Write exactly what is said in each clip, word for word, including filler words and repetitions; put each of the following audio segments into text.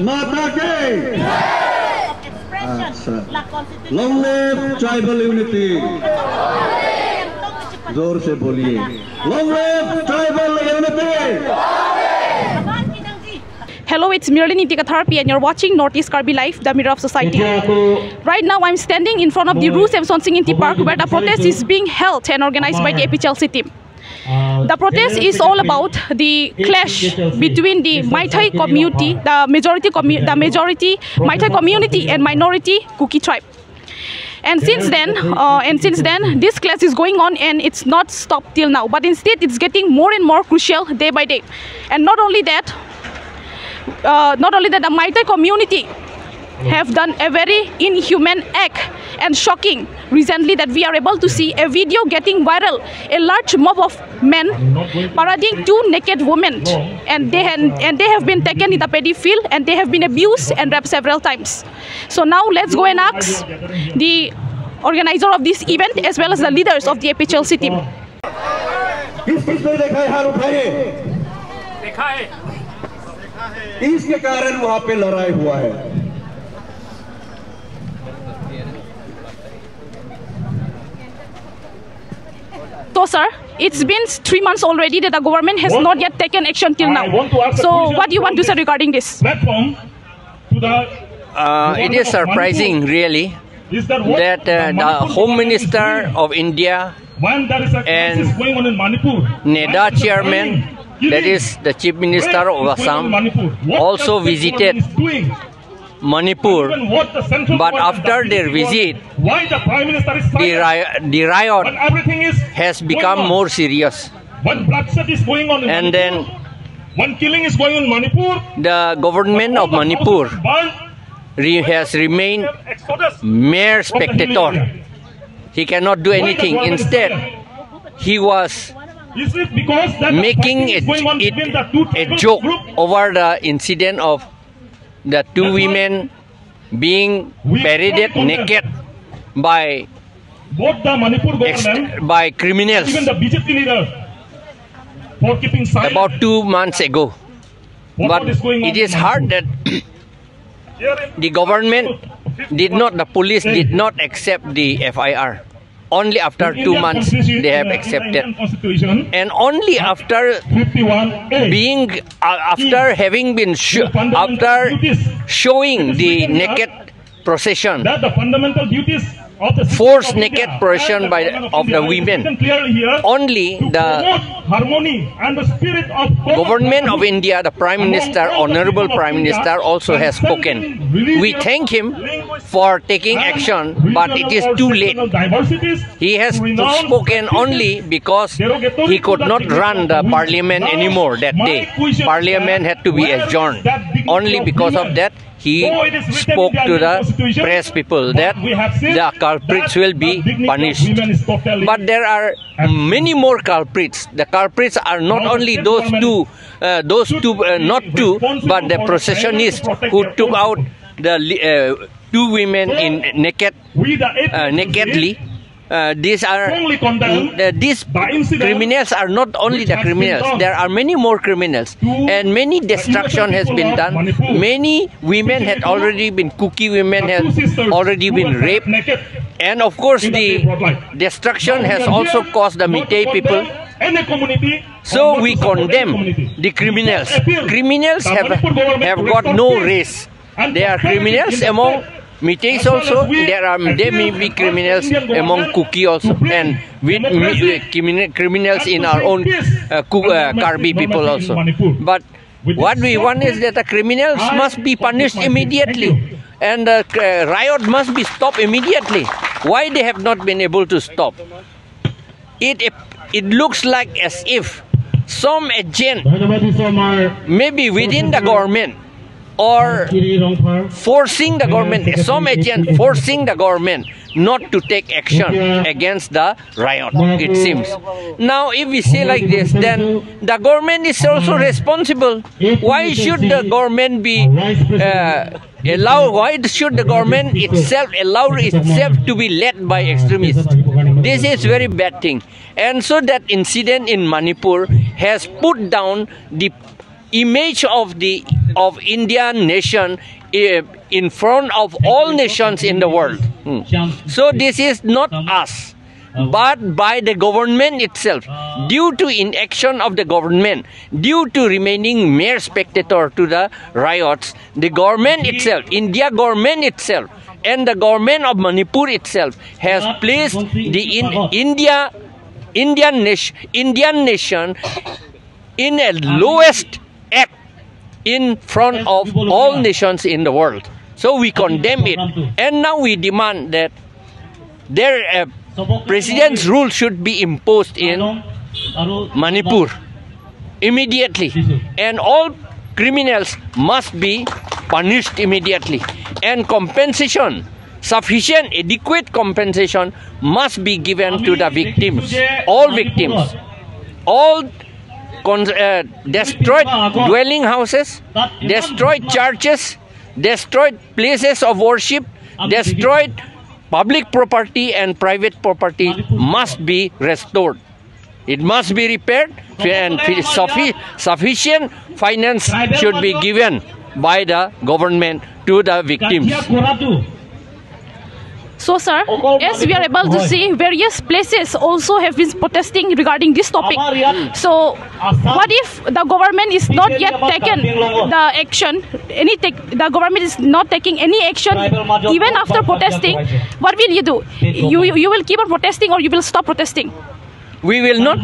माता की। अच्छा। Long live tribal unity। जोर से बोलिए। Long live tribal unity। Hello, it's Miralini Dikathar P, and you're watching Northeast Karbi Live, the mirror of society. Right now, I'm standing in front of the Ru Semson Sing Ingti Park, where the protest is being held and organized by the A P H L C team. The protest is all about the clash between the Meitei community, the majority commu-, the majority Meitei community and minority Kuki tribe. And since then, uh, and since then, this clash is going on and it's not stopped till now. But instead, it's getting more and more crucial day by day. And not only that, uh, not only that, the Meitei community have done a very inhuman act and shocking recently that we are able to see a video getting viral, a large mob of men parading two naked women, and they had, and they have been taken in the paddy field and they have been abused and raped several times. So now let's go and ask the organizer of this event as well as the leaders of the A P H L C team. किस किस ने देखा है, हाथ उठाइए। देखा है। इसके कारण वहां पे लड़ाई हुआ है। So, sir, it's been three months already that the government has not yet taken action till now. So, what do you want to say regarding this? Platform to the Uh, it is surprising, really, that uh, the Home Minister of India and NEDA chairman, that is the Chief Minister of Assam, also visited Manipur. But after their visit, the, ri- the riot has become more serious. And then the government of Manipur re- has remained mere spectator. He cannot do anything. Instead, he was making a, it, a joke over the incident of the two women being paraded naked by, ex- by criminals about two months ago. But it is hard that the government did not, the police did not accept the F I R. Only after two months they have accepted. And only after being, uh, after having been sho- after showing the naked procession, forced naked procession by, of the women, only the government of India, the Prime Minister, Honorable Prime Minister also has spoken. We thank him for taking action, but it is too late. He has spoken only because he could not run the parliament anymore that day. Parliament had to be adjourned. Only because of that, he spoke to the press people that the culprits will be punished. But there are many more culprits. The culprits are not only those two, uh, those two, uh, not two, but the processionist who took out the li- uh, two women in naked, uh, nakedly. Uh, these are, uh, these criminals are not only the criminals. There are many more criminals, and many destruction has been done. Many women had already been, Kuki women had already been raped, and of course the destruction has also caused the Meitei people. So we condemn the criminals. Criminals have, have got no race. There are criminals among Meiteis also. There are, there may be criminals among Kuki also, and with mi- criminal- criminals in our own, uh, Ku- uh, Karbi people also. But what we want is that the criminals must be punished immediately, and the, uh, riot must be stopped immediately. Why they have not been able to stop? It, it looks like as if some agent, maybe within the government or forcing the government, some agent forcing the government not to take action against the riot, it seems. Now, if we say like this, then the government is also responsible. Why should the government be, uh, allow, why should the government itself allow itself to be led by extremists? This is very bad thing. And so that incident in Manipur has put down the image of the, of Indian nation, eh, in front of all nations in the world. Hmm. So this is not us, but by the government itself, due to inaction of the government, due to remaining mere spectator to the riots, the government itself, India government itself, and the government of Manipur itself has placed the in India, Indian nation, Indian nation in a lowest ebb in front of all nations in the world. So we condemn it, and now we demand that their, uh, president's rule should be imposed in Manipur immediately, and all criminals must be punished immediately, and compensation, sufficient, adequate compensation must be given to the victims, all victims, all con- uh, destroyed dwelling houses, destroyed churches, destroyed places of worship, destroyed public property and private property must be restored. It must be repaired, and fi- suffi- sufficient finance should be given by the government to the victims. So, sir, as we are able to see, various places also have been protesting regarding this topic. So, what if the government is not yet taken the action? Any take, the government is not taking any action even after protesting. What will you do? You you will keep on protesting, or you will stop protesting? We will not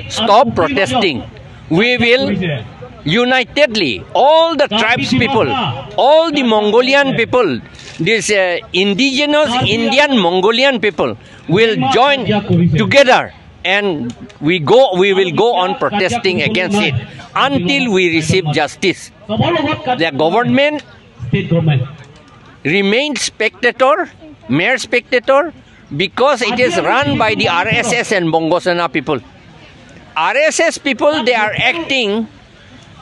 stop protesting. We will unitedly, all the tribes people, all the Mongolian people, this, uh, indigenous Indian Mongolian people will join together, and we go. We will go on protesting against it until we receive justice. The government remain spectator, mere spectator, because it is run by the R S S and Bongo Sena people. R S S people, they are acting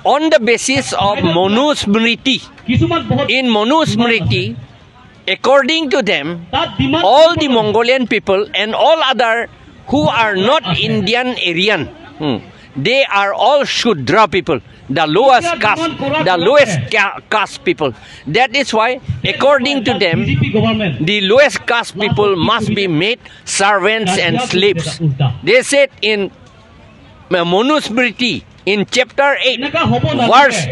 on the basis of Manusmriti. In Manusmriti, according to them, all the Mongolian people and all other who are not Indian Aryan, hmm, they are all Shudra people, the lowest caste, the lowest ca- caste people. That is why, according to them, the lowest caste people must be made servants and slaves. They said in, uh, Manusmriti, in chapter eight, verse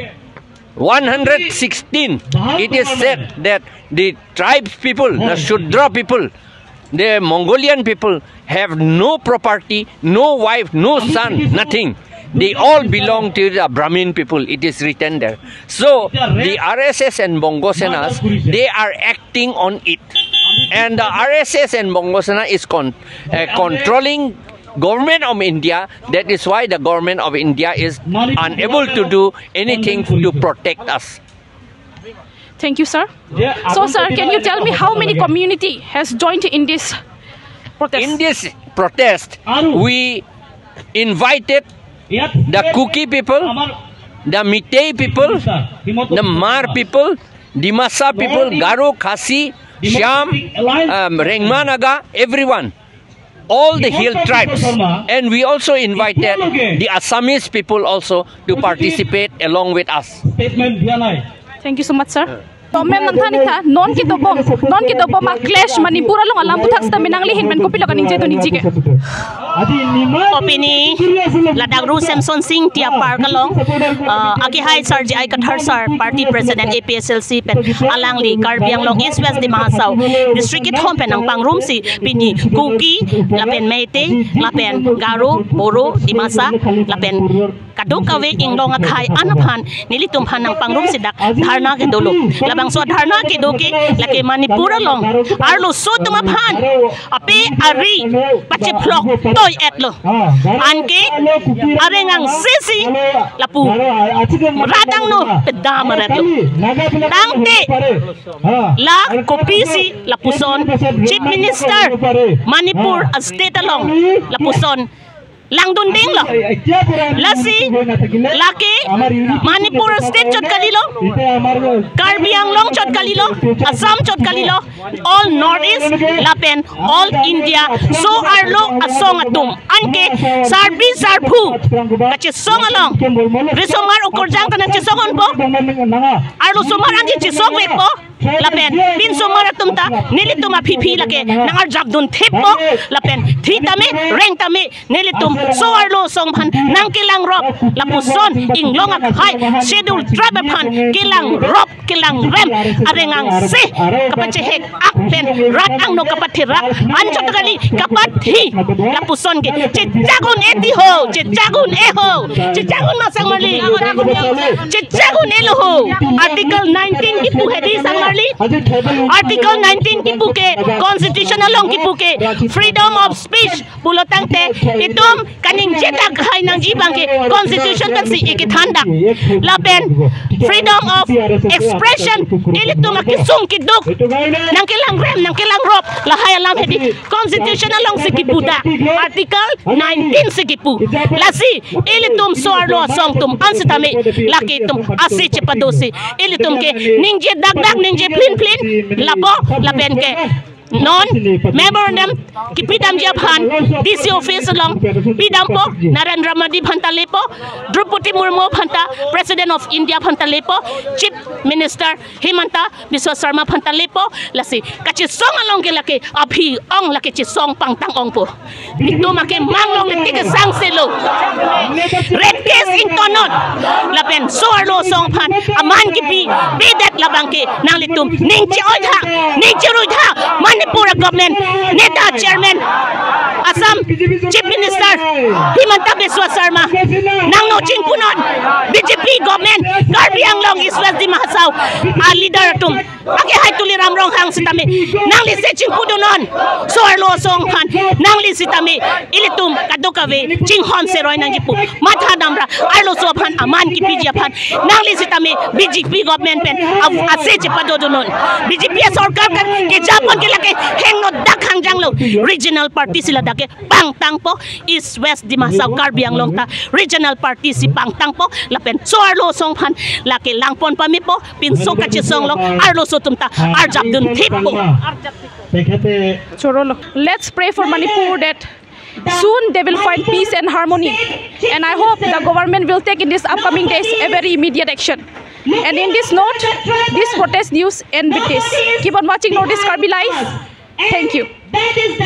one hundred sixteen, it is said that the tribes people, the Shudra people, the Mongolian people have no property, no wife, no son, nothing. They all belong to the Brahmin people. It is written there. So the R S S and Bongo Senas, they are acting on it. And the R S S and Bongo Sena is con- uh, controlling government of India. That is why the government of India is unable to do anything to protect us. Thank you, sir. So, sir, can you tell me how many community has joined in this protest? In this protest, we invited the Kuki people, the Meitei people, the Hmar people, Dimasa people, Garo, Khasi, Shyam, um, Rengma Naga, everyone, all the hill tribes. And we also invited the Assamese people also to participate along with us. Thank you so much, sir. To mem nangthan-ik tha, non kedobom, non kedobom a clash Manipur along alam aputhak seta menang lihin pen kopilo kaningje do ningje ke. Kopini ladak Ru Semson Sing Tia Park along, uh, akehai Sar J I Kathar sir, party president A P H L C pen alangli Karbi Anglong East West Dima Hasao district kethom pen nangpangrumsi pini Kuki lapen Meitei lapen Garo, Boro, Dimasa lapen kadokave inglong akhei an aphan nelitum aphan nangpangrumsi dak dharna kedolo. Labangso dharna kedo ke lake Manipur along arloso atum aphan ape ari pachephlok toi-etlo. Anke areng angsesi lapu rat angno pedam aretlo. Tangte la kopisi lapuson Chief Minister Manipur a state along lapuson langdun dinglo. Lasi lake Manipur state chot kalilo, Karbi Anglong chot kalilo, Assam chot kalilo, all North East lapen all India so-arlo asong atum, anke sarpi sarpo kachesong along, risomar okorjang ta nangchesong unpo, arlosomar anke chesong vepo, lapen pinsomar atum ta nelitum aphi aphi lake nangarjap dun thippo, lapen thi tame reng tame nelitum so-arlo asong aphan nangkelangrop, lapuson inglong akhai Scheduled Tribe aphan kelangrop kelangrem areng angse kapachehek ak pen rat angno kapatherak anchot kali kapathi, lapuson ke chechak un-e ti ho, chechak un-e ho, chechak un ma sangmarli, chechak un-elo ho. Article nineteen kipu hedi sangmarli, Article nineteen kipu ke constitution along kipu ke freedom of speech pulo tangte itum kaningje dak hai nangji abang ke constitution pensi ikethan dak. Lapen freedom of expression, ilitum akesung keduk nangkelangrem nangkelangrop lahai alam hedi constitution alongsi kipu dak, Article nineteen si kipu. Lasi ilitum so-arlo asong atum an sitame lake itum ase chepadosi, ilitum ke ningje dak dak ningje plin plin lapu, lapen ke non memorandum kipidamji aphan D C office along pidampo, Narendra Modi aphan ta lepo, Droupadi Murmu aphan ta, President of India aphan ta lepo, Chief Minister Himanta Biswa Sarma aphan ta lepo, lasi kachesong along ke lake aphi ong lake chesong pangtang ongpo. Itum ake mang longle tik sangse lo. Rape case ingtonnon. Lapen so-arlo asong aphan aman kipi pedet labang ke nanglitum ning che-oi tha, ning cherui tha. Manipur government neta chairman, Assam Chief Minister Himanta Biswa Sarma, nangno chingpunon. B J P government, Karbi Anglong, East West Dima Hasao a leader atum, ake hai Tuliram Ronghang sitame nangli se chingpudunon. So-arlo asong aphan nangli sitame ilitum kadokave chinghon seroi nangji pu matha damra, arloso aphan aman kipiji aphan nangli sitame B J P government pen a-, ase chepadodunon. B J P asorkar kan kejapon ke lake hengno dak hangjanglo. Regional party si ladak ke pangtangpo, East West Dima Hasao Karbi Anglong ta regional party si pangtangpo, lapen so-arlo asong aphan lake langpon pamepo, pinso kachesong along arloso atum ta arjapdun thippo. Chorolo. Let's pray for Manipur that soon they will find peace and harmony. And I hope the government will take in these upcoming days a very immediate action. And in this note, this protest news end with this. Keep on watching Northeast Karbi Live. Thank you.